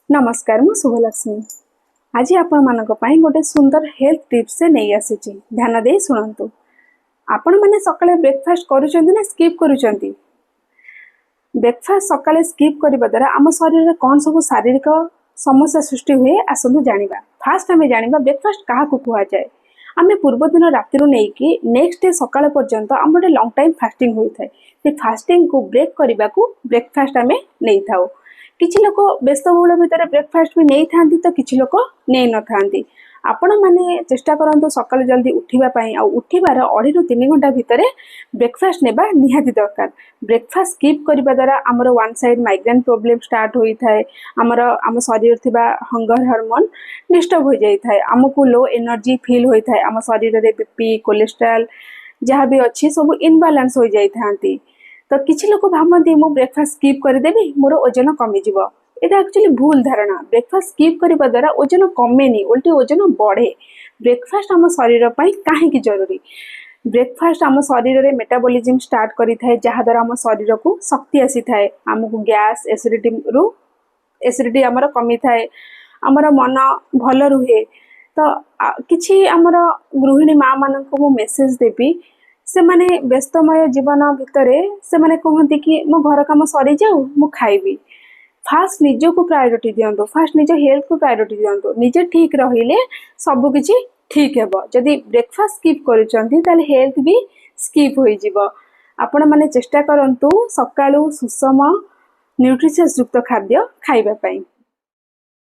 ନମସ୍କାର, ମୁଁ ଶୁଭଲକ୍ଷ୍ମୀ। ଆଜି ଆପଣମାନଙ୍କ ପାଇଁ ଗୋଟେ ସୁନ୍ଦର ହେଲ୍ଥ ଟିପ୍ସ ନେଇ ଆସିଛି। ଧ୍ୟାନ ଦେଇ ଶୁଣନ୍ତୁ। ଆପଣମାନେ ସକାଳେ ବ୍ରେକଫାଷ୍ଟ କରୁଛନ୍ତି ନା ସ୍କିପ୍ କରୁଛନ୍ତି? ବ୍ରେକଫାଷ୍ଟ ସକାଳେ ସ୍କିପ୍ କରିବା ଦ୍ୱାରା ଆମ ଶରୀରରେ କ'ଣ ସବୁ ଶାରୀରିକ ସମସ୍ୟା ସୃଷ୍ଟି ହୁଏ, ଆସନ୍ତୁ ଜାଣିବା। ଫାଷ୍ଟ ଆମେ ଜାଣିବା ବ୍ରେକଫାଷ୍ଟ କାହାକୁ କୁହାଯାଏ। ଆମେ ପୂର୍ବଦିନ ରାତିରୁ ନେଇକି ନେକ୍ସଟ ଡେ ସକାଳ ପର୍ଯ୍ୟନ୍ତ ଆମର ଗୋଟେ ଲଙ୍ଗ ଟାଇମ୍ ଫାଷ୍ଟିଂ ହୋଇଥାଏ। ସେ ଫାଷ୍ଟିଂକୁ ବ୍ରେକ୍ କରିବାକୁ ବ୍ରେକଫାଷ୍ଟ ଆମେ ନେଇଥାଉ। କିଛି ଲୋକ ବ୍ୟସ୍ତବହୁଳ ଭିତରେ ବ୍ରେକଫାଷ୍ଟ ବି ନେଇଥାନ୍ତି ତ କିଛି ଲୋକ ନେଇନଥାନ୍ତି। ଆପଣମାନେ ଚେଷ୍ଟା କରନ୍ତୁ ସକାଳୁ ଜଲ୍ଦି ଉଠିବା ପାଇଁ, ଆଉ ଉଠିବାର 2.5ରୁ 3 ଘଣ୍ଟା ଭିତରେ ବ୍ରେକଫାଷ୍ଟ ନେବା ନିହାତି ଦରକାର। ବ୍ରେକଫାଷ୍ଟ ସ୍କିପ୍ କରିବା ଦ୍ୱାରା ଆମର one side migraine problem start ହୋଇଥାଏ। ଆମ ଶରୀରରେ ଥିବା ହଙ୍ଗର ହରମୋନ୍ ଡିଷ୍ଟର୍ବ ହୋଇଯାଇଥାଏ। ଆମକୁ ଲୋ ଏନର୍ଜି ଫିଲ୍ ହୋଇଥାଏ। ଆମ ଶରୀରରେ ବିପି, କୋଲେଷ୍ଟ୍ରଲ ଯାହା ବି ଅଛି, ସବୁ ଇନବାଲାନ୍ସ ହୋଇଯାଇଥାନ୍ତି। ତ କିଛି ଲୋକ ଭାବନ୍ତି, ମୁଁ ବ୍ରେକଫାଷ୍ଟ ସ୍କିପ୍ କରିଦେବି, ମୋର ଓଜନ କମିଯିବ। ଏଇଟା ଆକ୍ଚୁଆଲି ଭୁଲ ଧାରଣା। ବ୍ରେକଫାଷ୍ଟ ସ୍କିପ୍ କରିବା ଦ୍ୱାରା ଓଜନ କମେନି, ଓଲଟି ଓଜନ ବଢ଼େ। ବ୍ରେକଫାଷ୍ଟ ଆମ ଶରୀର ପାଇଁ କାହିଁକି ଜରୁରୀ? ବ୍ରେକଫାଷ୍ଟ ଆମ ଶରୀରରେ ମେଟାବଲିଜିମ୍ ଷ୍ଟାର୍ଟ କରିଥାଏ, ଯାହାଦ୍ୱାରା ଆମ ଶରୀରକୁ ଶକ୍ତି ଆସିଥାଏ। ଆମକୁ ଗ୍ୟାସ୍, ଏସିଡ଼ିଟି ଆମର କମିଥାଏ। ଆମର ମନ ଭଲ ରୁହେ। ତ କିଛି ଆମର ଗୃହିଣୀ ମା ମାନଙ୍କୁ ମୁଁ ମେସେଜ ଦେବି। ସେମାନେ ବ୍ୟସ୍ତମୟ ଜୀବନ ଭିତରେ ସେମାନେ କୁହନ୍ତି କି ମୋ ଘର କାମ ସରିଯାଉ, ମୁଁ ଖାଇବି। ଫାଷ୍ଟ ନିଜକୁ ପ୍ରାୟୋରିଟି ଦିଅନ୍ତୁ। ଫାଷ୍ଟ ନିଜ ହେଲ୍ଥକୁ ପ୍ରାୟୋରିଟି ଦିଅନ୍ତୁ। ନିଜେ ଠିକ୍ ରହିଲେ ସବୁକିଛି ଠିକ୍ ହେବ। ଯଦି ବ୍ରେକଫାଷ୍ଟ ସ୍କିପ୍ କରୁଛନ୍ତି, ତାହେଲେ ହେଲ୍ଥ ବି ସ୍କିପ୍ ହୋଇଯିବ। ଆପଣମାନେ ଚେଷ୍ଟା କରନ୍ତୁ ସକାଳୁ ସୁଷମ ନ୍ୟୁଟ୍ରିସିୟସ୍ ଯୁକ୍ତ ଖାଦ୍ୟ ଖାଇବା ପାଇଁ।